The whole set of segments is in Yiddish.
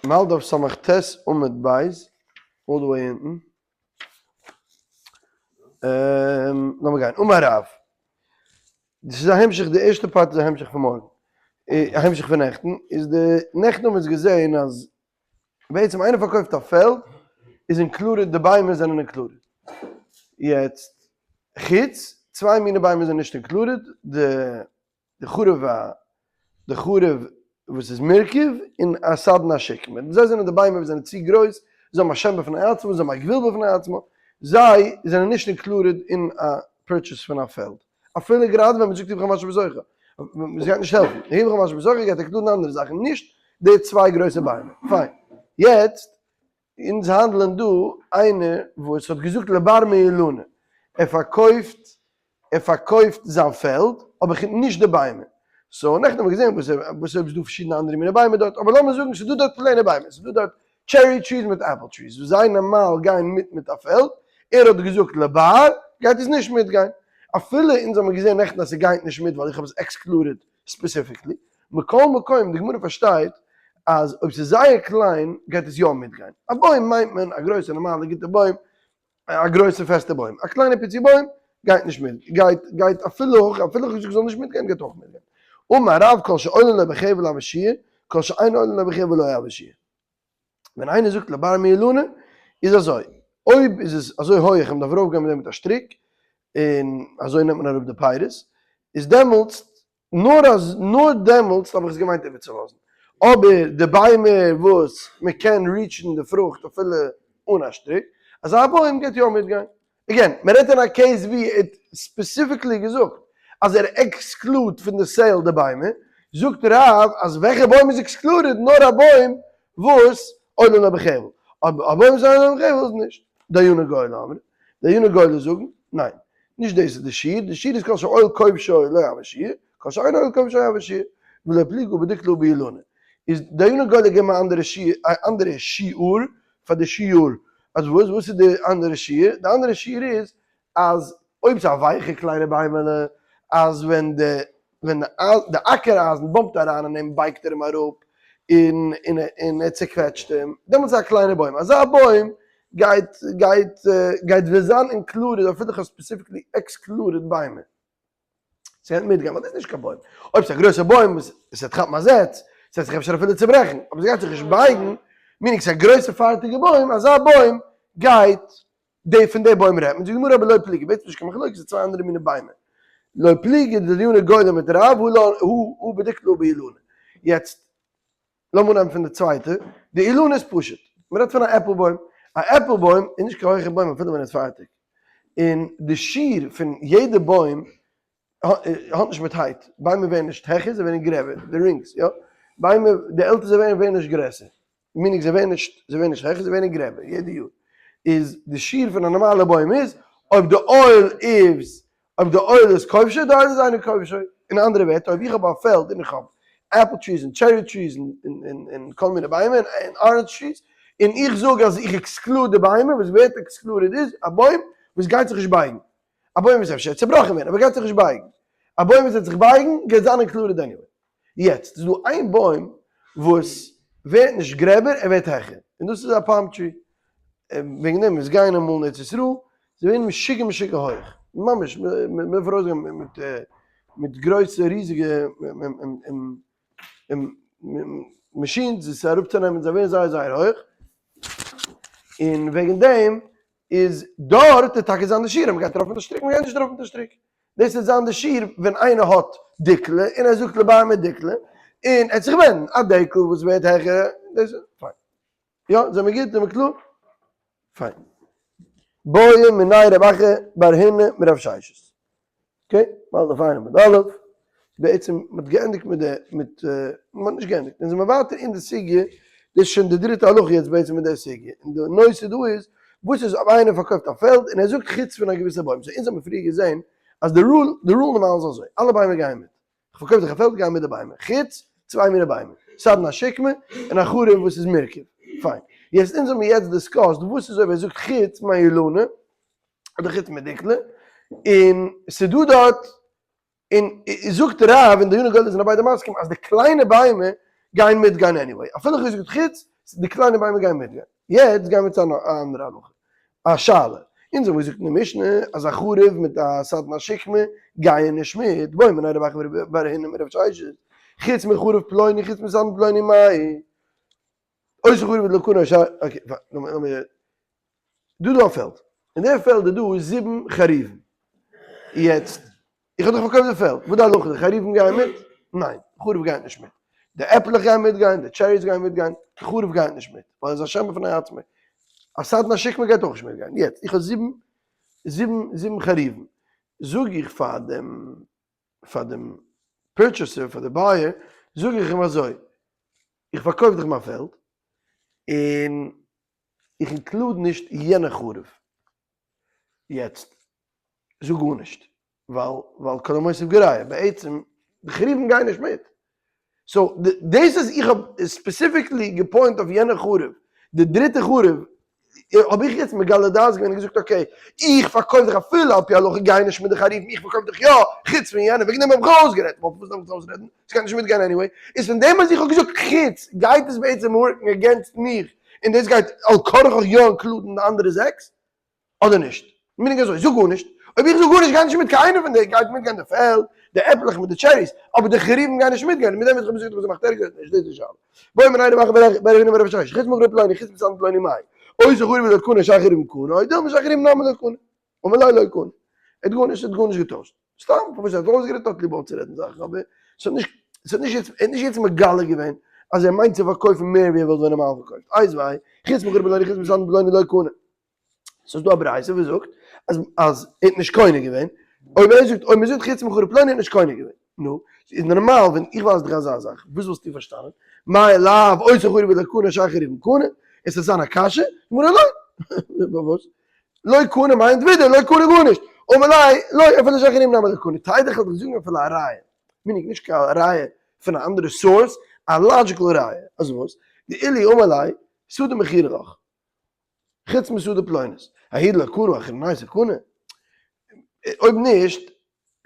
מ'האלט אויף סמך ט' עמוד ב', all the way אונטן. לאמיר גיין, אמר רב. דאס איז א המשך, די ערשטע part איז א המשך פון מארגן, א המשך פון נעכטן, איז די נעכטן האבן אונז געזען אז בעצם איינער פארקויפט א פעלד איז included די ביימער זענען included. יעצט חוץ צוויי מיני ביימער זענען נישט included, די די חרוב א די חרוב וואס איז מורכב און א סדין השקמה, זיי זענען די ביימער וואס זענען צו גרויס, זיי האבן א שם בפני עצמו, זיי האבן א גבול בפני עצמו, זיי זענען נישט included אין א purchase פון א פעלד, אפילו גראדע ווען מען זאגט יבחר מה שבתוכה, עס גייט נישט העלפן, יבחר מה שבתוכה גייט include ן אנדערע זאכן, נישט די צוויי גרויסע ביימער, פיין, יעצט אונז האנדלען דא איינער וואס האט געזאגט לבר מאילנא, ער פארקויפט ער פארקויפט זיין פעלד, אבער נישט די ביימער. so נעכטן האבן מיר געזען וואס וואס אויב איז דא פארשידענע אנדערע מיני ביימער דארט, אבער לאמיר זאגן ס'איז דא דארט plain ע ביימער, ס'איז דא דארט cherry trees מיט apple trees, וואס זיי נארמאל גייען מיט מיט א פעלד, ער האט געזאגט לבר גייט עס נישט מיטגיין, אפילו אונז האבן געזען נעכטן אז ס'גייט נישט מיט ווייל איך האב עס excluded specifically, מכל מקום די גמרא פארשטייט אז אויב ס'איז זייער קליין גייט עס יא מיטגיין, א בוים מיינט מען א גרויסע נארמאלע גוטע בוים, א גרויסע פעסטע בוים, א קליינע פיצי בוים גייט נישט מיט, גייט גייט אפילו אויך אפילו איך זאג זאל נישט מיטגיין גייט אויך מיטגיין. אמר רב כל שעולין לו בחבל הוי שיעור, כל שאין עולין לו בחבל לא הוי שיעור. ווען איינער זאגט לבר מאילנא איז אזוי, אויב איז עס אזוי הויעך און מ'דארף ארויפגיין מיט דעם מיט א שטריק, און אזוי נעמט מען אראפ די פירות, איז דעמאלטס נאר אז נאר דעמאלטס האב איך עס געמיינט איבערצולאזן, אבער די ביימער וואס מען קען reach ן די פרוכט אפילו אן א שטריק, אזא בוים גייט יא מיטגיין. again, מען רעדט אין א case ווי ער האט specifically געזאגט אז ער exclude פון די sale די ביימער, זאגט רב אז וועלכע בוים איז excluded נאר א בוים וואס עולין לו בחבל, אבער א בוים וואס עולין לו בחבל איז נישט. דייני גולה אמרי, דייני גולה זאגן, ניין, נישט דאס איז די שיעור, די שיעור איז כל שהאוהל כובשו לא הוי שיעור, כל שאין האוהל כובשו הוי שיעור, ולא פליגי בדיקלא ובאילנא. איז דייני גולה געבן א אנדערע שיעור, א אנדערע שיעור פאר די שיעור, אז וואס, וואס איז די אנדערע שיעור? די אנדערע שיעור איז אז אויב ס'איז א ווייכע קליינע ביימעלע, אז ווען די ווען די אקער אייזן bump ט אריין אין אים בייגט ער אים אראפ און און ער צעקוועטשט אים, דעמאלטס איז א קליינע בוים, אזא בוים גייט גייט גייט ווען זיין included אפילו איך האב specifically excluded ביימער. ס'גייט מיטגיין ווייל דאס איז נישט קיין בוים. אויב ס'איז א גרויסע בוים וואס עס וועט כאפן א זעץ, ס'וועט זיך אפשר אפילו צוברעכן, אבער ס'גייט זיך נישט בייגן, meaning ס'איז א גרויסע פארטיגע בוים, אזא בוים גייט די פון די בוים רעדט מען, זאגט די גמרא אבער לא פליגי, בעצם נישט קיין מחלוקת, ס'איז צוויי אנדערע מיני ביימער. לא פליגי דדייני גולה מיט רב, הא בדיקלא הא באילנא. יעצט לאמיר אנהייבן פון די צווייטע, די אילנא איז פשוט, מען רעדט פון א עפל בוים, א עפל בוים איז נישט קיין הויכע בוים אפילו ווען ער איז פארטיג, און די שיעור פון יעדע בוים האט נישט מיט height, ביימער ווערן נישט העכער זיי ווערן גרעבער, די rings יא, ביימער די עלטער זיי ווערן ווערן נישט גרעסער, meaning זיי ווערן נישט זיי ווערן נישט העכער זיי ווערן גרעבער יעדע יאר, איז די שיעור פון א נארמאלע בוים איז אויב די עול איז אויב די עול איז כובשו די עול איז אינו כובשו, אין אנדערע ווערטער אויב איך האב א פעלד און איך האב apple trees און cherry trees און כל מיני ביימער און orange trees און איך זאג אז איך exclude די ביימער וואס ווערט excluded איז א בוים וואס גייט זיך נישט בייגן, א בוים וואס אפשר צובראכן ווערן אבער גייט זיך נישט בייגן, א בוים וואס וועט זיך בייגן גייט זיין included anyway. יעצט איז דא איין בוים וואס ווערט נישט גרעבער ער ווערט העכער און דאס איז א palm tree, וועגן דעם איז גייען אמאל אין ארץ ישראל זיי ווערן משוגע משוגע הויך, ממש מען דארף ארויסגיין מיט מיט גרויסע ריזיגע machines עס אראפצונעמען זיי ווערן זייער זייער הויך, און וועגן דעם איז דארט וועט טאקע זיין די שיעור אז מען גייט ארויף מיט א שטריק, מען גייט נישט ארויף מיט א שטריק, דאס וועט זיין די שיעור ווען איינער האט דיקלא און ער זאגט לבר מדיקלא און ער האט זיך ווענדן א דקל וואס ווערט העכער, דאס איז פיין. יא, זעמיר גוט? זעמיר קלאר? פיין. בעא מיניה רב אחא בר הונא מרב ששת. okay, באלד אויף איינעם מיט אלף. בעצם מ'האט געענדיגט מיט די מיט מ'האט נישט געענדיגט, אונז זעמיר ווייטער אין די סוגיא, דאס איז שוין די דריטע הלכה יעצט בעצם אין די סוגיא, און די נושא דא איז, וואס איז אויב איינער פארקויפט א פעלד און ער זאגט חוץ פון א געוויסע בוים, so אונז האמיר פריער געזען אז די rule, די rule נארמאל איז אזוי, אלע ביימער גייען מיט, כ'פארקויף דיך א פעלד גיי מיט די ביימער, חוץ צוויי מיני ביימער, סדין השקמה און א חרוב וואס איז מורכב, פיין. יעצט אונז האמיר יעצט discussed וואס איז אויב ער זאגט חוץ מאילנא אדער חוץ מדיקלא, און ס'דא דארט, און זאגט רב און דייני גולה זענען ביידע מסכים אז די קליינע ביימער גייען מיטגיין anyway, אפילו איך האב געזאגט חוץ. די קליינע ביימער גייען מיטגיין. יעצט גייען מיר צו אן אנדערע הלכה. א שאלה. אונז האבן געזאגט אין די משנה אז א חרוב מיט א סדין השקמה גייען נישט מיט, בעו מיניה רב אחא בר הונא מרב ששת, חוץ מחרוב פלוני חוץ מסדין פלוני מאי? אותו חרוב דלא קנה ש. okay, לאמיר. דא איז דא א פעלד. אין דער פעלד איז דא זיבן חרובים. יעצט, איך האב דאך פארקויפט די פעלד, וואס די הלכה? די חרובים גייען מיט? ניין, די חרוב גייט נישט מיט. די עפלעך גייען מיטגיין, די cherries גייען מיטגיין, די חרוב גייט נישט מיט, ווייל עס איז א שם בפני עצמו. א סדין השקמה גייט אויך נישט מיטגיין. יעצט, איך האב זיבן, זיבן, זיבן חרובים. זאג איך פאר דעם, פאר דעם purchaser, פאר די buyer, זאג איך אים אזוי, איך פארקויף דיך מיין פעלד, און איך include נישט יענע חרוב. יעצט, זאג גארנישט, ווייל ווייל כל המוסיף גורע, בעצם די חרובים גייען נישט מיט. so דאס אז איך האב specifically גע point אויף יענע חרוב, די דריטע חרוב, האב איך יעצט מגלה דעת געווען און געזאגט okay, איך פארקויף דיך אפילו על פי הלכה גיי נישט מיט די חרובים, איך פארקויף דיך יא, חוץ פון יענע, וועגן דעם האב איך אויסגערעדט, ווייל פארוואס דארף איך עס אויסרעדן? ס'גייט נישט מיטגיין anyway. איז פון דעם אז איך האב געזאגט חוץ, גייט עס בעצם work ן against מיך, און דאס גייט על כרחך יא include ן די אנדערע זעקס? אדער נישט? meaning אזוי, זאג גארנישט, אויב איך זאג גארנישט גייט נישט מיט קיין איינער פון די, גייט מיטגיין די פעלד, די עפלעך מיט די cherries, אבער די חרובים גייען נישט מיטגיין, מיט דעם וואס איך האב געזאגט האב איך געמאכט ערגער, נישט דאס איז די שאלה. בעו מיניה רב אחא בר הונא מרב ששת, חוץ מחרוב פלוני, חוץ מסדין פלוני מאי? אותו חרוב דלא קנה שאר חרובים קנה, או דילמא שאר חרובים נמי לא קנה. אמר ליה לא קנה. ער האט גארנישט, ער האט גארנישט געטוישט. סתם, פארוואס ער האט אויסגערעדט האט ליב אויסצורעדן זאכן, אבער עס האט נישט, עס האט נישט יעצט, ער האט נישט יעצט מגלה געווען אז ער מיינט צו פארקויפן מער ווי ער וואלט ווען נארמאל פארקויפט. איתיביה, חוץ מחרוב פלוני, חוץ מסדין פלוני לא קנה. ס'איז דא א ברייתא וואס זאגט אז אז ער האט נישט קונה געווען, אויב ער זאגט אויב מ'זאגט חוץ מחרוב פלוני האט נישט קונה געווען, נו, איז נארמאל ווען איך ווייז דיך אזא זאך, וואס וואלסטו פארשטאנען? מאי לאו אותו חרוב דלא קנה שאר חרובין קנה, עס וועט זיין א קשיא? גמרא לא, פארוואס? לא קנה מיינט ווידער לא קנה גארנישט, אמר ליה לא אפילו שאר חרובין נמי לא קנה, תדע איך וועל דיך זאגן אפילו א ראיה, meaning נישט קיין ראיה פון א אנדערע source, א logical ראיה, אז וואס? דאילו אמר ליה שדה מכירא לך. חוץ משדה פלונית, ההיא דלא קנה אחרנייתא קנה, אויב נישט,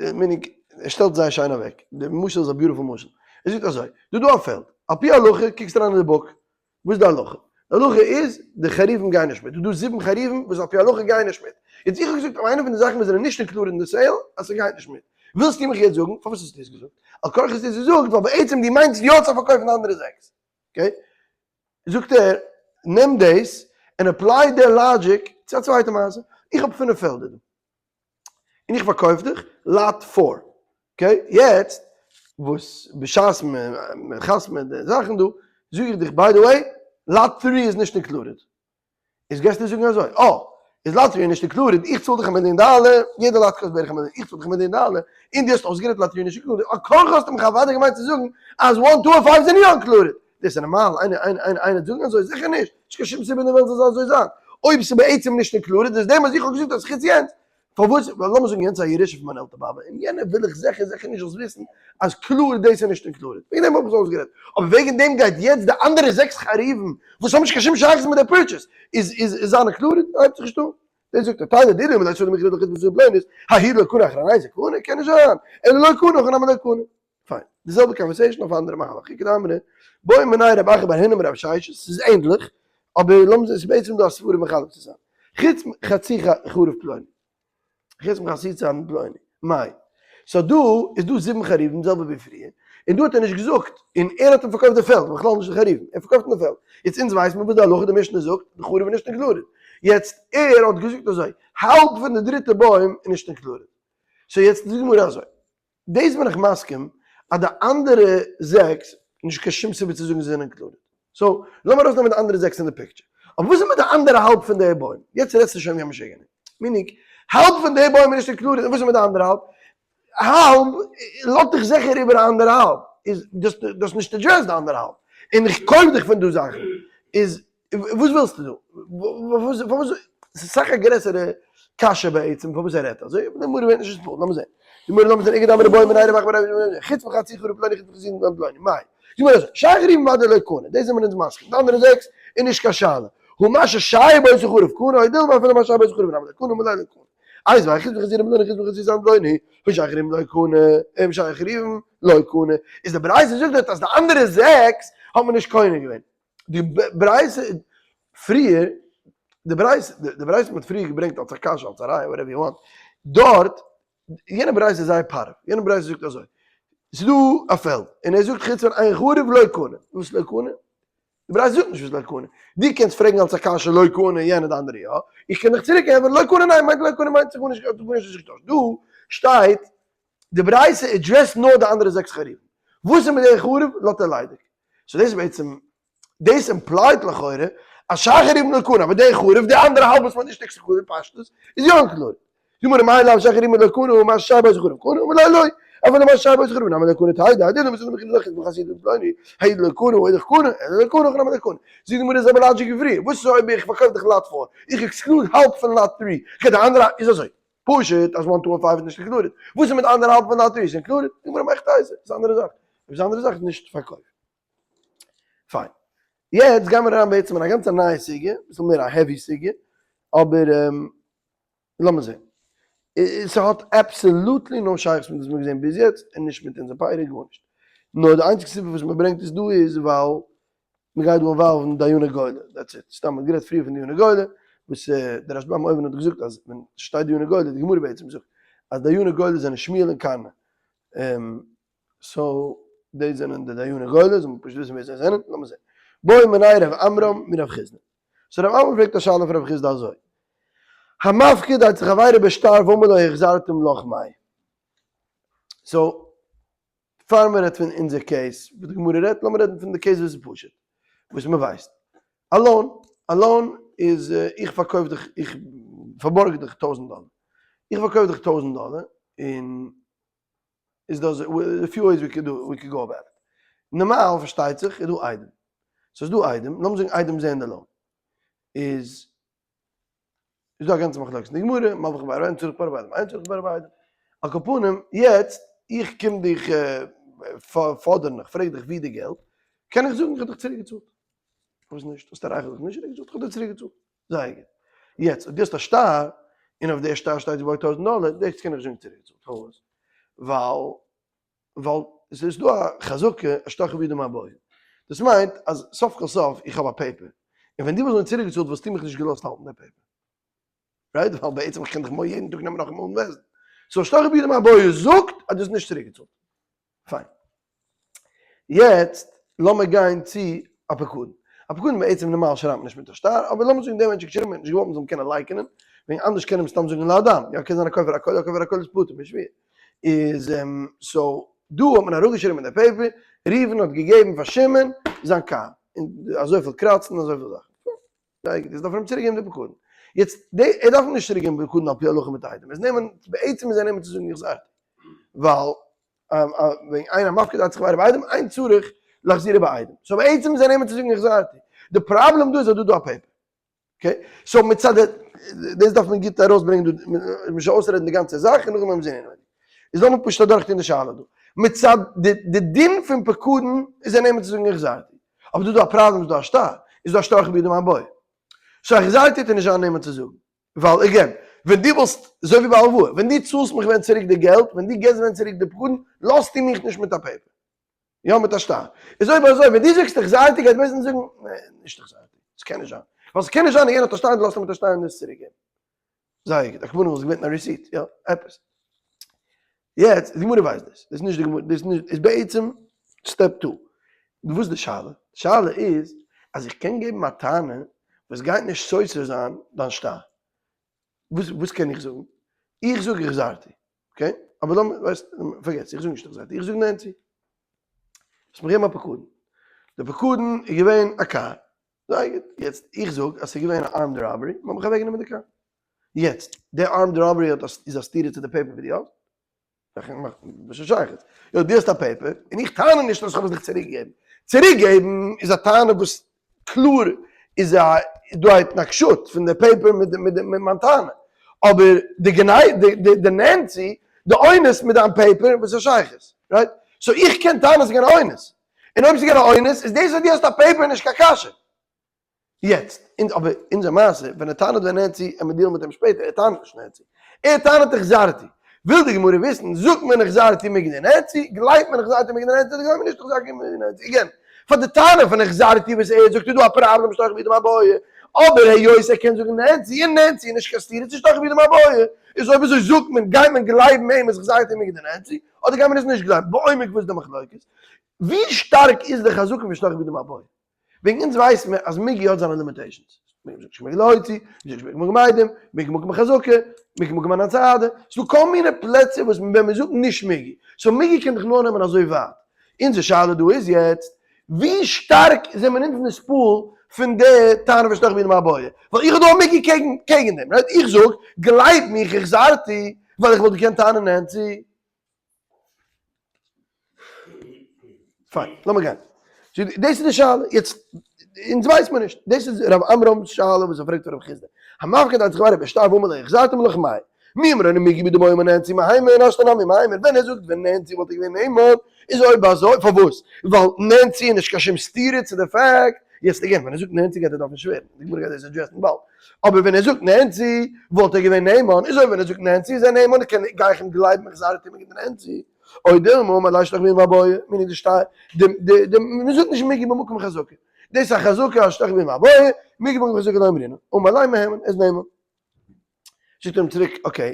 meaning, ער שטעלט זייער שיין אוועק, די משל איז א beautiful משל, ער זאגט אזוי, דא דא א פעלד, על פי הלכה קוקסט אריין אין די book, וואס איז די הלכה? די הלכה איז, די חרובים גייען נישט מיט, דא דא זיבן חרובים וואס על פי הלכה גייען נישט מיט, יעצט איך האב געזאגט אז איינע פון די זאכן וואס זענען נישט included אין די sale, אז ס'גייט נישט מיט, ווילסטו מיך יעצט זאגן, פארוואס האסטו עס געזאגט? על כרחך האסטו עס געזאגט ווייל בעצם דו מיינסט יא צו פארקויפן די אנדערע זעקס, okay? זאגט ער, נעם דאס און apply די logic צו א צווייטע מעשה, איך האב פינף פעלדער דא, און איך פארקויף דיך lot four, okay, יעצט וואס בשעת מען חתמ'עט די זאכן דא, זאג איך דיך by the way, lot three איז נישט included, איז גייסטו זאגן אזוי, אה, איז lot three נישט included, איך צאל דיך א מיליאן דאלער, יעדע lot קאסט בערך א מיליאן, איך צאל דיך א מיליאן דאלער, און דו האסט אויסגערעדט lot three נישט included, על כרחך האסטו מיך אוודאי געמיינט צו זאגן אז one two און five זענען יא included. דאס איז נארמאל? איינער איינער איינער איינער זאגן אזוי? זיכער נישט! נישט קיין שום סיבה אין די וועלט זאל אזוי זיין. אויב ס'איז בעצם נישט included, איז דעם אז איך האב געזאגט אז חוץ יענץ, פארוואס, ווייל לאמיר זאגן יענץ איז א ירושה פון מיין עלטער באבע, און יענער וויל איך זיכער זיכער נישט זאלסט וויסן אז קלאר דאס איז נישט included, וועגן דעם האב איך עס אויסגערעדט, אבער וועגן דעם גייט יעצט די אנדערע זעקס חרובים וואס האבן נישט קיין שום שייכות מיט די purchase איז איז זיין included? הייבט זיך נישט אן. דאס זאגט ער תדע דאילו אמר ליה שדה מכירא לך חוץ משדה פלונית, ההיא דלא קנה אחרנייתא קנה, קען נישט זיין, אלא לא קנה הכא נמי לא קנה. פיין, די זעלבע conversation אויף א אנדערע מהלך, איכא דאמרי, בעו מיניה רב אחא בר הונא מרב ששת, ס'איז ענדליך, אבער לאמיר זען, ס'איז בעצם דא א סברה מחלק צו זיין. חוץ מחצי חרוב פלוני, חוץ מחצי סדין פלוני, מאי. so דא איז דא זיבן חרובים, זעלבע ווי פריער, און דא האט ער נישט געזאגט, און ער האט אים פארקויפט די פעלד, בכלל נישט די חרובים, ער פארקויפט אים די פעלד. יעצט אונז ווייסט מען וואס די הלכה די משנה זאגט, די חרוב איז נישט included. יעצט ער האט געזאגט אזוי, האלב פון די דריטע בוים איז נישט included. so יעצט זאגט די גמרא אזוי, דאס בין איך מסכים אז די אנדערע זעקס, נישט קיין שום סיבה צו זאגן זיי זענען included. so לאמיר ארויסנעמען די אנדערע זעקס פון די picture. אבער וואס איז מיט די אנדערע האלב פון די בוים? יעצט רעדסטו שוין ווי א משוגענער. meaning, האלב פון די בוים איז נישט included, און וואס איז מיט די אנדערע האלב? האלב לאזט דיך זיכער איבער א אנדערע האלב. איז דאס דאס נישט address די אנדערע האלב. און איך קויף דיך פון דא זאכן. איז וואס ווילסטו דא? פארוואס פארוואס ס'איז סאך א גרעסערע קשיא בעצם פארוואס ער רעדט אזוי, אבער די גמרא ווערט נישט נתפעל, לאמיר זען. די גמרא לאמיר זען איכא דאמרי בעו מיניה רב אחא בר רב חוץ מחצי חרוב פלוני חוץ מחצי סדין פלוני, מאי? די גמרא זאגט, שאר חרובין ודאי לא קנה, דאס זעמיר אונז מסכים, די אנדערע זעקס איז נישט קיין שאלה, הא מה ששייר באותו חרוב קנה, או דילמא אפילו מה ששייר באותו חרוב נמי לא קנה אמר ליה לא קנה. איתיביה חוץ מחצי חרוב פלוני חוץ מחצי סדין פלוני, הא שאר חרובין לא קנה, שאר חרובין לא קנה, איז די ברייתא זאגט דארט אז די אנדערע זעקס האט מען נישט קונה געווען. די ברייתא פריער, די ברייתא, די ברייתא מ'האט פריער געברענגט אלס א קשיא, אלס א ראיה, whatever you want, דארט, יענע ברייתא איז זייער פארווע, יענע ברייתא זאגט אזוי, ס'איז דא א פעלד, און ער זאגט חוץ פון איין חרוב לא קנה, וואס לא קנה? די ברייתא זאגט נישט וואס לא קנה, דו קענסט פרעגן אלס א קשיא לא קנה יענע די אנדערע יא, איך קען דיך צוריק ענטפערן לא קנה ניין מיינט לא קנה מיינט ס'גארנישט גארנישט נישט געטוישט, דא שטייט די ברייתא address ט נאר די אנדערע זעקס חרובים, וואס איז מיט די חרוב לאזט ער ליידיג, so דאס איז בעצם דאס imply ט לכאורה אז שאר חרובין לא קנה אבער די חרוב די אנדערע האלב וואס מ'האט נישט excluded פשטות איז יא included. זאג מיר מאי לאו שאר חרובין לא קנה ומה שאר בית חרוב קנה אמר ליה לא אפילו מה שאר בית חרוב נמי לא קנה תדע דילמא מסתמא מכיוון דחסיד וחסיד פלוני האי לא קנה האידך קנה אלא לא קנה הכא נמי לא קנה זאגט די גמרא די זעלבע logic ווי פריער וואס איז אויב איך פארקויף דיך lot four איך exclude האלב פון lot three okay די אנדערע איז אזוי פשוט אז one two און five איז נישט included וואס איז מיט די אנדערע האלב פון lot three איז included די גמרא מאכט אייז איז אנדערע זאך אויב איז אנדערע זאך איז נישט פארקויפט פיין. יעצט גיימיר אריין בעצם אין א גאנצע נייע סוגיא, אביסל מער א heavy סוגיא, אבער לאמיר זען. ס'האט absolutely no שייכות מיט וואס מ'האט געזען ביז יעצט, און נישט מיט אונזער פרק, גארנישט. נאר די איינציגסטע סיבה וואס מ'ברענגט עס דא איז ווייל מ'גייט דא involve ן דייני גולה, that's it. סתם מ'האט גערעדט פריער פון דייני גולה, וואס דער רשב"ם אויבן האט געזאגט אז ווען ס'שטייט דייני גולה, די גמרא בעצם זאגט אז דייני גולה זענען שמואל און קרנא. so דאס זענען די דייני גולה, זאל מען פשוט וויסן ווער זיי זענען, לאמיר זען. בעא מיניה רב עמרם מרב חסדא. so רב עמרם פרעגט א שאלה פון רב חסדא אזוי, המפקיד אצל חברו בשטר ואמר לו החזרתים לך מאה. so פאר מען רעדט פון אונזער case וואס די גמרא רעדט, לאמיר רעדן פון די case וואס איז פשוט, וואס מען ווייסט. א loan, א loan איז איך פארקויף דיך, איך פארבארג דיך טויזנט דאלער. איך פארקויף דיך טויזנט דאלער, און איז דא a few ways we could we could go about it. נארמאל פארשטייט זיך איז דא עדים. סאיז דא עדים, לאמיר זאגן עדים זעען די loan. איז איז דא א גאנצע מחלוקת אין די גמרא, מלוה בערב אין צריך בערב עדים, אין צריך בערב עדים. על כל פנים, יעצט איך קום דיך פאדערן, איך פרעג דיך ווי די געלט, קען איך זאגן איך האב דיך צוריק געצאלט. פארוואס נישט? האסט א רייכע זאך נישט צוריק געצאלט, איך האב דיר צוריק געצאלט. זייער גוט. יעצט אויב דו האסט א שטר, און אויף די שטר שטייט געבארגט טויזנט דאלער, דאס קען איך שוין צוריק צאלן. פארוואס? ווייל ווייל עס איז דא א חזקה השטר בידים הבאים. דאס מיינט אז סוף כל סוף איך האב א paper, און ווען דו וואלסט מיר צוריק געצאלט וואלסטו מיך נישט געלאזט האלטן די paper. right? ווייל בעצם איך קען דיך יעדן טאג נעמען נאכאמאל invest ן. so השטר בידים הבאים זאגט אז דו האסט נישט צוריק געצאלט. פיין. יעצט לאמיר גיין צו א פקדון. א פקדון בעצם נארמאל שרייבט מען נישט מיט א שטר, אבער לאמיר זאגן דער מענטש האט געשריבן ער האט נישט געוואלט מען זאל אים קענען לייקענען, וועגן אנדערש קען ער מסתם זאגן לאדם, יא קען זיין א כופר הכל, א כופר הכל איז פטור משבועה. איז so דא האט מען אראפגעשריבן אין די paper, ראובן האט געגעבן פאר שמעון זיין קאר, און אזויפיל קראצן און אזויפיל זאכן. זייער גוט, יעצט דארף ער אים צוריק געבן די פקדון. יעצט די, ער דארף אים נישט צוריק געבן פקדון על פי הלכה מיט עדים, עס נעמען, בעצם איז ער נעמען צו זאגן החזרתי. ווייל וועגן אין המפקיד אצל חברו בעדים אין צריך להחזירו בעדים. so בעצם איז ער נעמען צו זאגן החזרתי. די פראבלעם דא איז אז דא איז דא א paper. okay? so מצד די, דאס דארף מען גוט ארויסברענגען דא, מען זאל אויסרעדן די גאנצע זאך און נאכדעם וועלן מיר זען אינעווייניג. איז לאמיר פשוט אדורכטון די שאלה דא. מצד די די דין פון פקדון איז ער נעמען צו זאגן החזרתי. אבער דא איז דא א פראבלעם איז דא א שטר. איז דא א שטר בידים הבאים. so החזרתי טוט ער נישט זיין נעמען צו זאגן. ווייל again, ווען דו וואלסט, אזוי ווי ביי הלוואה, ווען דו צאלסט מיך ווען צוריק די געלט, ווען דו געבסט ווען צוריק די פקדון, לאזטו מיך נישט מיט א paper. יא, מיט א שטר. איז אויב אזוי, ווען דו זאגסט החזרתי, גייט בית דין זאגן, נע, נישט החזרתי. עס קען נישט זיין. ווייל עס קען נישט זיין אז יענער האט א שטר און דו לאזט אים מיט א שטר און דאס צוריק געבן. זייער גוט. הכוונה וואלסט געבעטן א receipt, יא, עפעס. יעצט, די גמרא ווייסט דאס. דאס איז נישט די גמרא, דאס איז נישט, איז בעצם step two. וואס איז די שאלה? די שאלה איז אז איך קען געבן א טענה וואס גייט נישט סותר זיין דיין שטר. וואס וואס קען איך זאגן? איך זאג החזרתי, okay? אבער לאמיר, ווייסט, forget, איך זאג נישט החזרתי, איך זאג נענתי. האסט מיר געגעבן א פקדון. די פקדון איז געווען א קאר. זייער גוט. יעצט, איך זאג אז ס'איז געווען א armed robbery, מ'האט מיך אוועקגענומען די קאר. יעצט, די armed robbery האט א איז א סתירה צו די paper ווי דו האסט? וואס איז שייכות? יא, דו האסט א paper, און איך טענה נישט אז איך האב עס דיך צוריקגעגעבן. צוריקגעבן איז א טענה וואס קלאר איז א איז דא א התנגשות פון די paper מיט די מיט מיין טענה. אבער די געניי די די די נענטי, די אונס מיט דיין paper, וואס איז שייכות? right? so איך קען טענה'ן ס'איז געווען א אונס. און אויב ס'איז געווען א אונס, איז דאס אז דו האסט א paper נישט קיין קשיא. יעצט, אונז אבער אונזער מעשה, ווען ער טענה'ט ווען נענטי, עמיר deal ן מיט אים שפעטער, ער טענה'ט נישט נענטי. ער טענה'ט החזרתי. וויל די גמרא וויסן, זאגט מען החזרתי מיגו דנענתי, גלייבט מען החזרתי מיגו דנענתי אדער גלייבט מען נישט החזרתי מיגו דנענתי? again, פאר די טענה פון החזרתי וואס ער זאגט איז דא א פראבלעם שתוך בידים הבעיה, אבער היות ער קען זאגן נענצי און נענצי איז נישט קיין סתירה צו שתוך בידים הבעיה, איז אויב אזוי זאגט מען גייט מען גלייבן אים אז החזרתי מיגו דנענצי, אדער גייט מען עס נישט גלייבן, בעומק וואס איז די מחלוקת? ווי שטארק איז די חזקה פון שתוך בידים הבעיה? וועגן אונז ווייסן מיר אז מיגו האט זיינע limitations. מיגו זאגט נישט מיגו להוציא, מיגו זאגט נישט מיגו מעדים, מיגו מקום חזקה, מיגו מקום אנן סעדה. ס'דא כל מיני פלעצער וואס ווען מ'זאגט נישט מיגו. so מיגו קען דיך נאר נעמען אזוי ווייט. אונזער שאלה דא איז יעצט, ווי שטארק זעמער אונז נתפעל פון די טענה פון שתוך בידים הבעיה? ווייל איך האב דא א מיגו קעגן קעגן דעם, right? איך זאג, גלייב מיך החזרתי, ווייל איך וואלט געקענט טענה'ן נענצי. פיין, לאמיר גיין. דאס איז די שאלה, יעצט, אונז ווייסט מען נישט, דאס איז רב עמרם'ס שאלה וואס ער פרעגט פון רב חסדא. המפקיד אצל חברו בשטר ואמר לו החזרתי לך מאי. מי אמרן מיגו דבעי נענצי מהימן השתא נמי מהימן, ווען ער זאגט ווען נענצי וואלט ער געווען נאמן, איז אויב אזוי פארוואס? ווייל נענצי איז נישט קיין שום סתירה צו די fact, יעצט again ווען ער זאגט נענצי גייט ער דארפן שווערן, די גמרא גייט דאס address ן באלד, אבער ווען ער זאגט נענצי וואלט ער געווען נאמן, איז אויב ווען ער זאגט נענצי איז ער נאמן, קען גיי איך אים גלייבן החזרתי מיגו דנענצי, או דילמא אמר ליה שתוך בידים מיבעיא, meaning די שטר, די די די מען זאגט נישט מיגו במקום חזקה, דאס איז א חזקה אז שתוך בידים מיבעיא, מיגו במקום חזקה לא אמרינן, אמר ליה מהימן, ער איז נאמן. זאגט ער אים צוריק okay,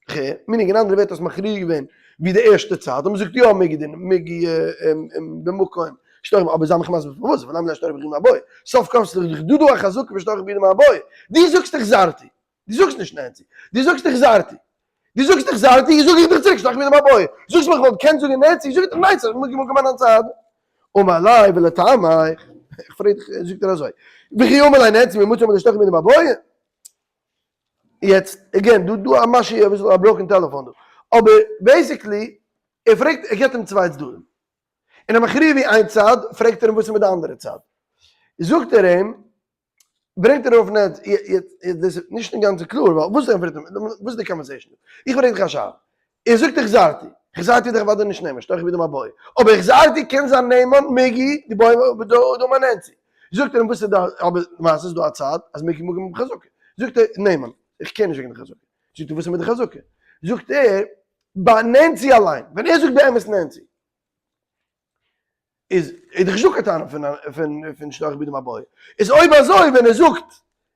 כ'הער, meaning אין אנדערע ווערטער האסט מכריע געווען ווי די ערשטע צד, און מ'זאגט יא מיגו דין מיגו במקום שתוך, אבער זיי מיך מסביר פארוואס, ולמה ליה שתוך בידים מיבעיא, סוף כל סוף איז דאך דא דא א חזקה פון שתוך בידים מיבעיא, דו זאגסט החזרתי, דו זאגסט נישט נענצי, דו זאגסט החזרתי, דו זאגסט החזרתי, זאג איך דיך צוריק שתוך בידים מיבעיא, זאגסט מיך וואלט געקענט זאגן נענצי, זאג איך דיך ניין ס'איז מיגו במקום אן צד, אמר ליה ולטעמיך, איך פרעג דיך, זאגט ער אזוי, וכי אמר ליה נענצי מי מצי אמר ליה שתוך בידים מיבעיא, יעצט, again, דא דא א משהו אביסל א broken telephone דא, אבער basically, ער פרעגט, ער געבט אים צוויי צדדים, און ער מכריע ווי איין צד, פרעגט ער אים וואס איז מיט די אנדערע צד, זאגט ער אים, ברענגט ער ארויף נענצי, יעצט דאס איז נישט אינגאנצן קלאר, ווייל וואס ענטפערט אים, וואס איז די conversation דא? איך פרעג דיך א שאלה, ער זאגט החזרתי, החזרתי איז דאך אוודאי נישט נאמן, שתוך בידים מיבעיא, אבער החזרתי קען זיין נאמן מיגו דבעי דאמר נענצי, זאגט ער אים וואס איז די, אבער למעשה איז דא א צד אז מיגו מקום חזקה, זאגט ער נאמן, איך קען נישט וועגן די חזקה, זאגט ער וואס איז מיט די חזקה, זאגט ער ביי נענצי אליין, ווען ער זאגט באמת נענצי, איז איז דאך נישטא קיין טענה פון פון פון שתוך בידים מיבעיא, איז אויב אזוי ווען ער זאגט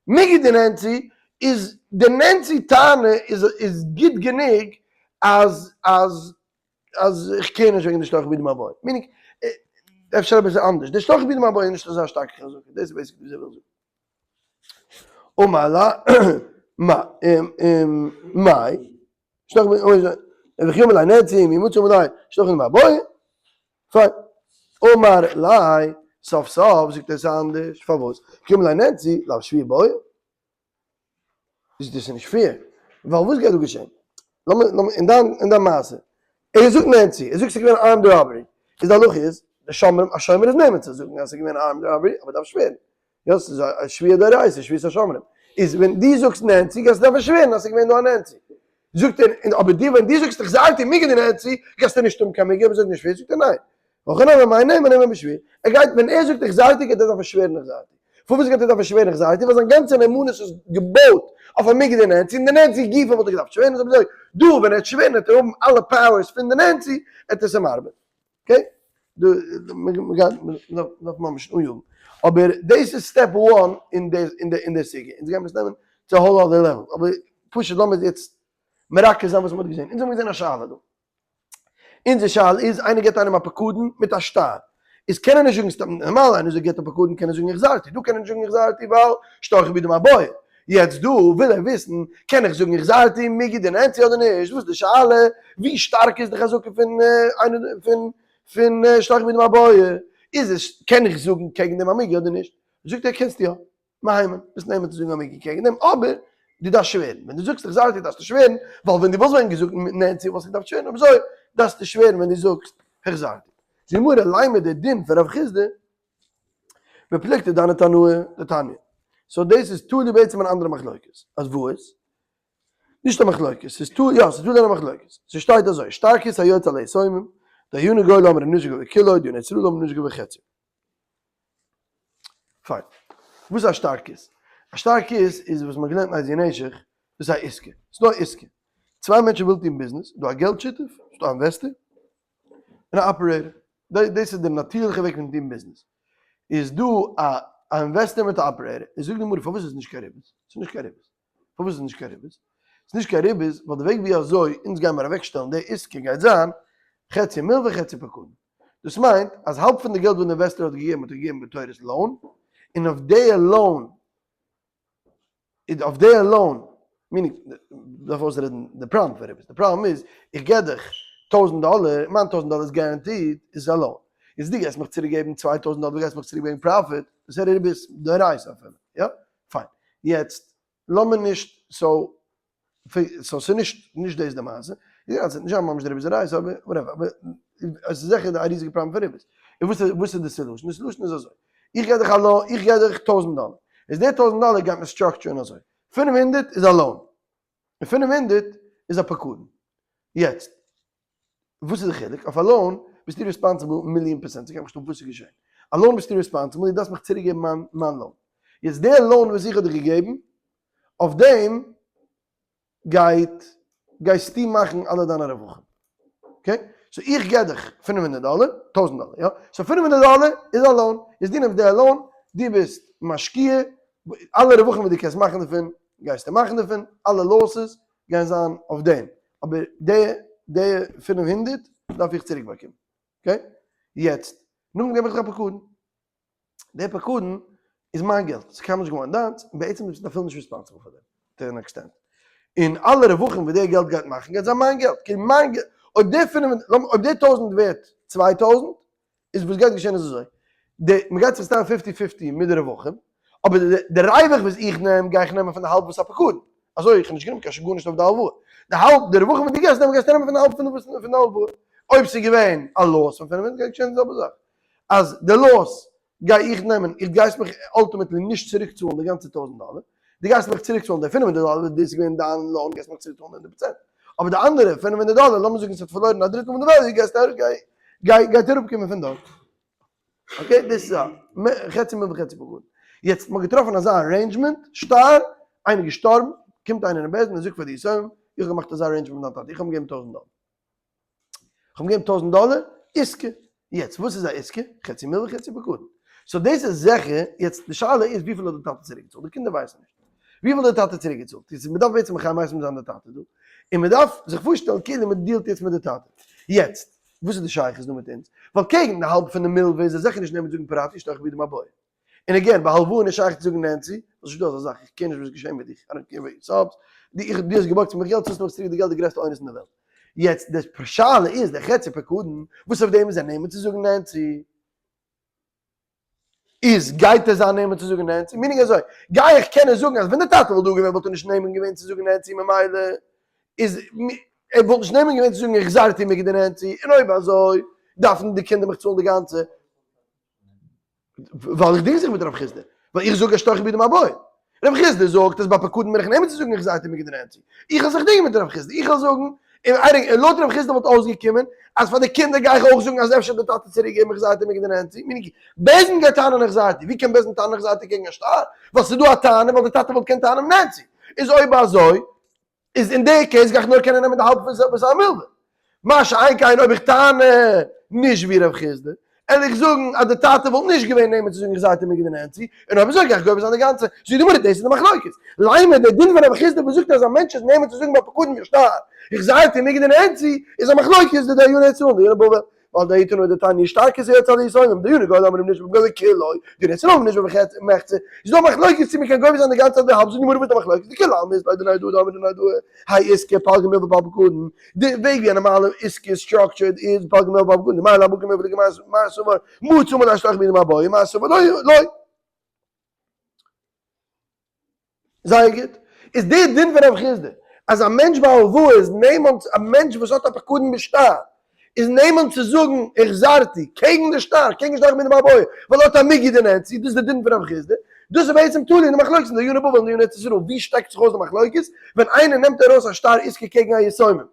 מיגו דנענצי איז די נענצי טענה איז איז גוט גענוג אז אז אז איך care נישט וועגן די שתוך בידים מיבעיא, meaning אפשר אביסל אנדערש, די שתוך בידים מיבעיא איז נישט אזא שטארקע חזקה, דאס איז basically וואס ער וויל זאגן. אמר ליה מאי שתוך וכי אמר ליה נענצי מי מצי אמר ליה שתוך בידים מיבעיא, פיין. אמר ליה, סוף סוף זאגט ער עס אנדערש, פארוואס? כי אמר ליה נענצי, לאו שבועה בעיא. איז דאס נישט fair, ווייל וואס גייט דא געשען? לאמיר, לאמיר, אין דיין, אין דיין מעשה, ער זאגט נענצי, ער זאגט ס'איז געווען armed robbery, איז די הלכה איז, די שומרים, א שומר איז נאמן צו זאגן אז ס'איז געווען armed robbery, אבער דארף שווערן. יא, ס'איז א שבועה דאורייתא, שבועת השומרים. איז ווען דו זאגסט נענצי, גייסטו דארפן שווערן אז ס'איז געווען דא א נענצי. זאגט ער, און אבער דו ווען דו זאגסט החזרתי מיגו דנענצי, גייסטו נישט האבן קיין מיגו, אבער זאג נישט שבועה, זאגט ער ניין. הכא נמי מאי נאמן נאמן בשבועה. ער גייט, ווען ער זאגט החזרתי גייט ער דארפן שווערן החזרתי. פארוואס גייט ער דארפן שווערן החזרתי? ווייל זיין גאנצע נאמנות איז געבויט אויף א מיגו דנענצי, און די נענצי גופא וואלט ער געדארפט שווערן, איז אבער אזוי, דא ווען ער וועט שווערן וועט ער האבן אלע powers פון די נענצי, וועט עס אים ארבעטן. okay? דא מ'גייט מ'דארף ממש אניאגן. אבער דאס איז step one אין די אין די אין די סוגיא. אונז גיימיר עס נעמען צו א whole other level. אבער פשוט לאמיר יעצט מרכז זיין וואס מ'האט געזען. אונז האבן געזען א שאלה דא. אונזער שאלה איז, איינער געבט איינעם א פקדון מיט א שטר. איז קען ער נישט זאגן סתם, נארמאל איינער זאגט געבט א פקדון קען ער זאגן החזרתי. דא קען ער נישט זאגן החזרתי ווייל שתוך בידים מיבעיא. יעצט דא וויל ער וויסן, קען איך זאגן החזרתי מיגו דנענצי אדער נישט? וואס איז די שאלה? ווי שטארק איז די חזקה פון איינער פון פון שתוך בידים מיבעיא? איז עס קען איך זאגן קעגן דעם א מיגו אדער נישט? זאגט ער קענסט יא, מהימן, ביסט נאמן צו זאגן א מיגו קעגן דעם, אבער דו דארפסט שווערן, ווען דו זאגסט החזרתי דארפסטו שווערן, ווייל ווען דו וואלסט ווען געזאגט נענצי וואלסטו געדארפט שווערן, אויב אזוי דארפסטו שווערן ווען דו זאגסט החזרתי. די גמרא לימא די דין פון רב חסדא בפלוגתא דהני תנאי דתניא. so דאס איז תלוי בעצם אין אנדערע מחלוקת. אז וואס? נישט א מחלוקת, ס'איז תלוי, יא ס'איז תלוי אין א מחלוקת. ס'שטייט אזוי, שטר כיס היוצא ליתומים, דייני גולה אומרים נזק גבה כולו, דייני ישראל אומרים נזק גבה חציו. פיין. וואס איז א שטר כיס? א שטר כיס איז וואס מ'האט געלערנט אין איזי נשך, דאס איז א עסקה. ס'איז דא א עסקה. צוויי מענטשן ווילן טון ביזנעס, ס'איז דא א געלט שותף, ס'איז דא א investor, און א operator. דאס איז די נאטירליכע וועג פון טון ביזנעס. איז דא א א investor מיט א operator, איז זאגט די גמרא פארוואס איז נישט קיין ריבית? ס'איז נישט קיין ריבית. פארוואס איז נישט קיין ריבית? ס'איז נישט קיין ריבית ווייל די וועג ווי אזוי אונז גיימער אוועקשטעלן די עסקה גייט זיין חצי מלווה חצי פקדון. דאס מיינט אז האלב פון די געלט וואס די investor האט געגעבן האט ער געגעבן בתורת loan, און אויף די loan איז אויף די loan, meaning, דארף אויסרעדן די פראבלעם פון ריבית, די פראבלעם איז איך געב דיך טויזענט דאלער, מיין טויזענט דאלער איז guaranteed, איז א loan, יעצט דו גייסט מיך צוריק געבן 2000 דאלער, דו גייסט מיך צוריק געבן profit, דאס איז ריבית דאורייתא אפילו, יא? פיין, יעצט לאמיר נישט, so so ס'איז נישט נישט דאס די מעשה, יא ס'וועט נישט זיין ממש די ריבית דאורייתא אבער whatever, אבער עס איז זיכער א ריזיגע פראבלעם פון ריבית, און וואס איז וואס איז די solution? די solution איז אזוי, איך געב דיך א loan, איך געב דיך טויזענט דאלער, איז די טויזענט דאלער גייט מען structure ן אזוי, 500 איז א loan, און 500 איז א פקדון, יעצט וואס איז די חילוק? אויף א loan ביסטו responsible מיליאן פערצענט, ס'גייט מיך נישט אן וואס איז געשען, א loan ביסטו responsible, דו דארפסט מיך צוריק געבן מיין מיין loan, יעצט די loan וואס איך האב דיך געגעבן, אויף דעם גייט גייסטו מאכן אלע דיינע רווחים, okay? so איך געב דיך 500 דאלער, 1000 דאלער, יא? so 500 דאלער איז א loan, יעצט דו נעמסט די loan, דו ביסט משקיע, אלע רווחים וואס דו קענסט מאכן דערפון, גייסטו מאכן דערפון, אלע losses גייען זיין אויף דעם, אבער די די 500 דארף איך צוריק באקומען, okay? יעצט, נאכדעם געב איך דיך א פקדון, די פקדון איז מיין געלט, ס'איז קיינמאל נישט געווארן דיינס, און בעצם ביסטו אפילו נישט responsible פאר דעם, to an extent. און אלע רווחים וואס די געלט גייט מאכן גייט זיין מיין געלט, כאילו מיין געלט, אויב די פינף, אויב די טויזנט ווערט 2000, איז וואס גייט געשען איז אזוי, די, מ'גייט זיך סטארן fifty fifty מיט די רווחים, אבער די די ריווח וואס איך נעם גיי איך נעמען פון די האלב וואס א פקדון, אזוי איך האב נישט גענומען קיין שום גארנישט אויף די הלוואה, די האלב די רווחים וואס דו גייסט נעמען גייסטו נעמען פון די האלב פון די וואס פון די הלוואה, אויב ס'איז געווען א loss פון 500 גייט געשען די זעלבע זאך, אז די loss גיי איך נעמען, איך גייסט מיך ultimately נישט צוריק צאלן די גאנצע טויזנט דאלער, דו גייסט מיך צוריק צאלן די 500 דאלער וואס דאס איז געווען דיין loan גייסט מיך צוריק צאלן הונדערט פראצענט, אבער די אנדערע 500 דאלער לאמיר זאגן ס'האט פארלוירן א דריטל פון די value גייסט גיי גייט אראפקומען פון דארט. okay דאס איז א חצי מלווה וחצי פקדון. יעצט מ'האט געטראפן אזא arrangement, שטר, איינער געשטארבן, קומט איינער אין בית דין און זאגט פאר די יתומים, איך האב געמאכט אזא arrangement מיט דיין טאטע, איך האב אים געגעבן טויזנט דאלער. איך האב אים געגעבן טויזנט דאלער, עסקה. יעצט וואס איז א עסקה? חצי מלווה חצי פקדון. so דאס איז זיכער, יעצט די שאלה איז וויפיל האט די טאטע צוריק געצאלט, די קינדער ווייסן נישט וויפיל האט די טאטע צוריק געצאלט, יעצט מען דארף בעצם מחיה מתים זיין די טאטע דא, און מען דארף זיך פארשטעלן כאילו מען deal ט יעצט מיט די טאטע. יעצט וואס איז די שייכות דא מיט אונז? ווייל קעגן די האלב פון די מלווה איז ער זיכער נישט נאמן זאגן פרעתי שטח בידי מבוי. און again, ביי הלוואה איז נישט שייך צו זאגן נענסי, וואס איז דא אזא זאך, איך care נישט וואס איז געשען מיט דיך, I don't care ווער סאבס, דו איך דו האסט געבארגט פון מיך געלט, צאלסט מיך צוריק די געלט די גרעסטע אונס אין די וועלט. יעצט די שאלה איז די חצי פקדון, וואס אויף דעם איז ער נאמן צו זאגן נענסי? איז גייט ער זיין נאמן צו זאגן נענסי? meaning אזוי, גיי איך קענען זאגן אז ווען די טאטע וואלט דא געווען וואלט ער נישט נאמן געווען צו זאגן נענסי ממילא איז ער וואלט נישט נאמן געווען צו זאגן החזרתי מיגו דנענסי, און אויב אזוי דארפן די קינדער מיך צאלן די גאנצע ווייל איך דינג זיך מיט רב חיסדא, ווייל איך זאג אשתכח בידי מבוי. רב חיסדא זאגט אז ביי פקדון בין איך נאמן צו זאגן החזרתי מיגו דנענסי. איך וועל זיך דינגען מיט רב חיסדא, איך וועל זאגן, און לויט רב חיסדא וואלט אויסגעקומען אז פאר די קינדער גיי איך אויך זאגן אז אפשר האט די טאטע צוריק געגעבן החזרתי מיגו דנענסי. meaning בית דין גייט טענה'ן החזרתי, ווי קען בית דין טענה'ן החזרתי קעגן א שטר? ווייל ס'איז דא א טענה ווייל די טאטע וואלט געקענט טענה'ן נענסי. איז אויב אזוי איז אין די case גיי איך נאר קענען נעמען די האלב פון זיין מלווה. מה שאין כן אויב איך טענה נישט ווי רב חיסדא, על איך זאגן אז די טאטע וואלט נישט געווען נאמן צו זאגן החזרתי מיגו דנענסי, און אויב אזוי גיי איך גובר זיין די גאנצע. זאגט די גמרא דאס איז די מחלוקת. לימא דער דין פון רב חיסדא וואס זאגט אז א מענטש איז נאמן צו זאגן ביי פקדון בשטר החזרתי מיגו דנענסי איז א מחלוקת די דייני ארץ ישראל און דייני בבל. ווייל דהאי תנא דתניא שטר כזה יצא ליתומים, דייני גדול אומרים נשבה גובה כולו, דייני ארץ ישראל אומרים נשבה מחצה, איז דא א מחלוקת צו מ'קען גובה זיין די גאנצע אדער האלב, זאגט די גמרא וואס איז די מחלוקת, דכולי עלמא אית להו דנהרדעא דאמרי נהרדעא האי עסקא פלגא מלווה ופלגא פקדון, די וועג ווי א נארמאלע עסקה איז structured איז פלגא מלווה ופלגא פקדון, דמר למה פלגא מלווה מר סבר מצי אמר לאשתכח בידי מבוי, מר סבר לא לא. זייער גוט. איז דער דין פון רב חיסדא אז א מענטש ביי הלוואה איז נאמן צו, א מענטש וואס האט א פקדון בשטר איז נאמן צו זאגן החזרתי קעגן די שטר, קעגן שטר מיט די מבוי, ווייל ער האט א מיגו דנענסי, דאס איז דער דין פון רב חיסדא. דאס איז בעצם תלוי אין די מחלוקת אין דייני בבל און דייני ארץ ישראל, ווי שטעקט זיך אויס די מחלוקת? ווען איינער נעמט ארויס א שטר עסקה קעגן א יתומים,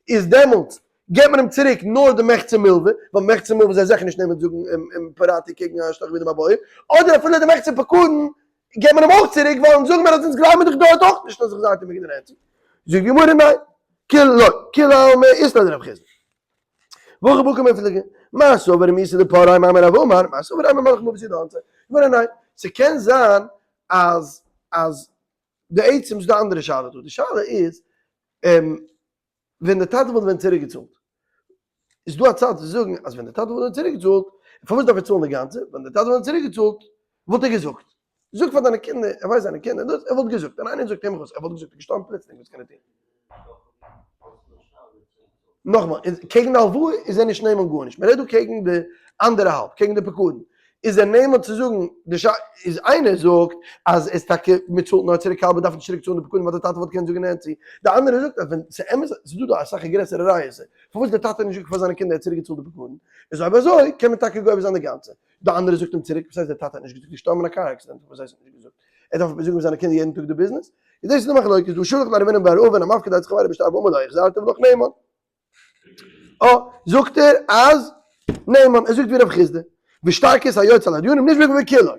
איז דעמאלטס געבט מען אים צוריק נאר די מחצה מלווה, ווייל מחצה מלווה איז ער זיכער נישט נאמן צו זאגן פרעתי קעגן א שטר מיט די מבוי, אדער אפילו די מחצה פקדון געבט מען אים אויך צוריק, ווייל אונז זאגן מיר אז אונז גלייבן דאך דארט אויך נישט אז החזרתי מיגו דנענסי. זאגט די גמרא ניין, כולי לא, כולי עלמא אית להו דרב חיסדא. והכא בהא קמיפלגי, מר סבר מיתה דפרעיה מאי אמר רב אמר, מר סבר אין מלאך המוות ידען צו, גמרא ניין, ס'קען זיין אז אז בעצם איז דא אנדערע שאלה דא, די שאלה איז ווען די טאטע וואלט ווען צוריק געצאלט, איז דא א צד צו זאגן אז ווען די טאטע וואלט ווען צוריק געצאלט, פארוואס דארף ער צאלן די גאנצע, ווען די טאטע וואלט ווען צוריק געצאלט וואלט ער געזאגט, זאג פאר דיינע קינדער, ער ווייסט זיינע קינדער דאס, ער וואלט געזאגט, און איינער זאגט אים וואס, ער וואלט געזאגט, ער איז געשטארבן פלוצלינג, וואס קען ער טון? נאכמאל, קעגן די הלוואה איז ער נישט נאמן גארנישט, מען רעדט דא קעגן די אנדערע האלב, קעגן די פקדון, איז ער נאמן צו זאגן, די ש איז איינער זאגט אז עס טאקע מען צאלט נאר צוריק האלב, מען דארף נישט צוריק צאלן די פקדון ווייל די טאטע וואלט געקענט זאגן נענטי, די אנדערע זאגט אז ווען ס'איז אמת, ס'איז דא דא אסאך א גרעסערע ראיה, פארוואס די טאטע האט נישט געזאגט פאר זיינע קינדער ער האט צוריק געצאלט די פקדון, איז אויב אזוי קען מען טאקע גובה זיין די גאנצע. די אנדערע זאגט אים צוריק, וואס הייסט דער טאטע האט נישט געזאגט, געשטארבן אין א car accident, וואס הייסט האט נישט געזאגט? ער דארף זאגן פאר זיינע קינדער יעדן טאג די ביזנעס? איז דאס איז די מחלוקת, דא שלח לרב הונא בר אבין המפקיד אצל חברו בשטר ואמר לו החזרת ולך נאמן. אה, זאגט ער אז נאמן, ער זאגט ווי רב חסדא, ושטר כסא היוצא על הדיונים נשבע וכולו,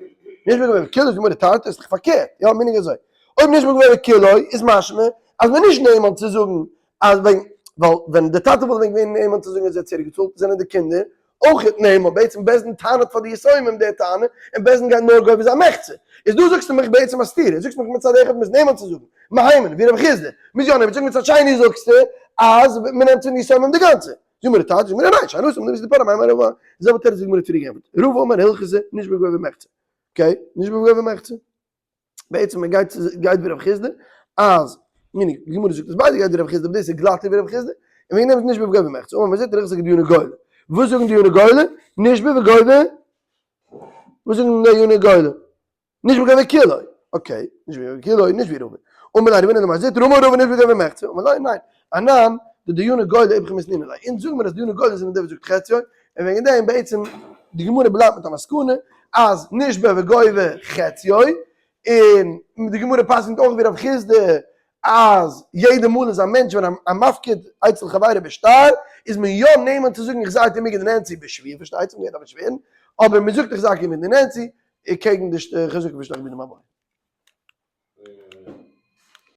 נשבע וכולו, זאגט די גמרא תרתי, איז דאך פארקערט, יא meaning אזוי, אויב נשבע וכולו איז משמע אז מען איז נישט נאמן צו זאגן אז ווען, ווייל ווען די טאטע וואלט ווען געווען נאמן צו זאגן אז ער האט צוריק געצאלט זענען די קינדער אויך נאמן, בעצם בית דין טענה'ט פאר די יתומים די טענה, און בית דין גייט נאר גובה זיין מחצה, איז דא זאגסטו מיך בעצם א סתירה, זאגסט מיך מצד אחד מ'איז נאמן צו זאגן, מהימן, ווי רב חסדא, מ'איז יא נאמן צו זאגן, מצד שני זאגסטו אז מ'נעמט פון די יתומים די גאנצע, זאג מיר תרתי, זאג מיר ניין, שאני התם דמיתא דפרעיה מאי אמר רבא, די זעלבע תירוץ די גמרא צוריק געענטפערט, רבא אמר הלכתא נשבע וגובה מחצה, okay, נשבע וגובה מחצה. בעצם מען גייט גייט ווי רב חסדא אז מיני די גמרא זאגט אז ביידע גייט ווי רב חסדא אבער דאס איז גלאטער ווי רב חסדא און וועגן דעם איז נשבע וגובה מחצה אמר מר זוטרא הלכתא כדייני גולה וואס זאגן דייני גולה נשבע וגובה וואס זאגן דייני גולה נשבע וגובה כולו okay נשבע וגובה כולו נישט ווי רבא אמר ליה רב הונא למר זוטרא אמר רבא נשבע וגובה מחצה אמר ליה ניין אנן די דייני גולה איפכא מתנינא ליה אונז זאגן מיר אז דייני גולה זענען דער וואס זאגט חציו און וועגן דעם בעצם די גמרא בלייבט מיט א מסקנא אז נשבע וגובה חציו, און די גמרא פסק'נט אויך ווי רב חסדא אז יעדע מאל איז א מענטש ווען א מפקיד אצל חברו בשטר איז מען יא נאמן צו זאגן החזרתי מיגו דנאנסי בשבועה פארשטייט זיך מען גייט דארפן שווערן אבער מען זאגט החזרתי מיגו דנאנסי קעגן די חזקה פון שטר בידים הבא.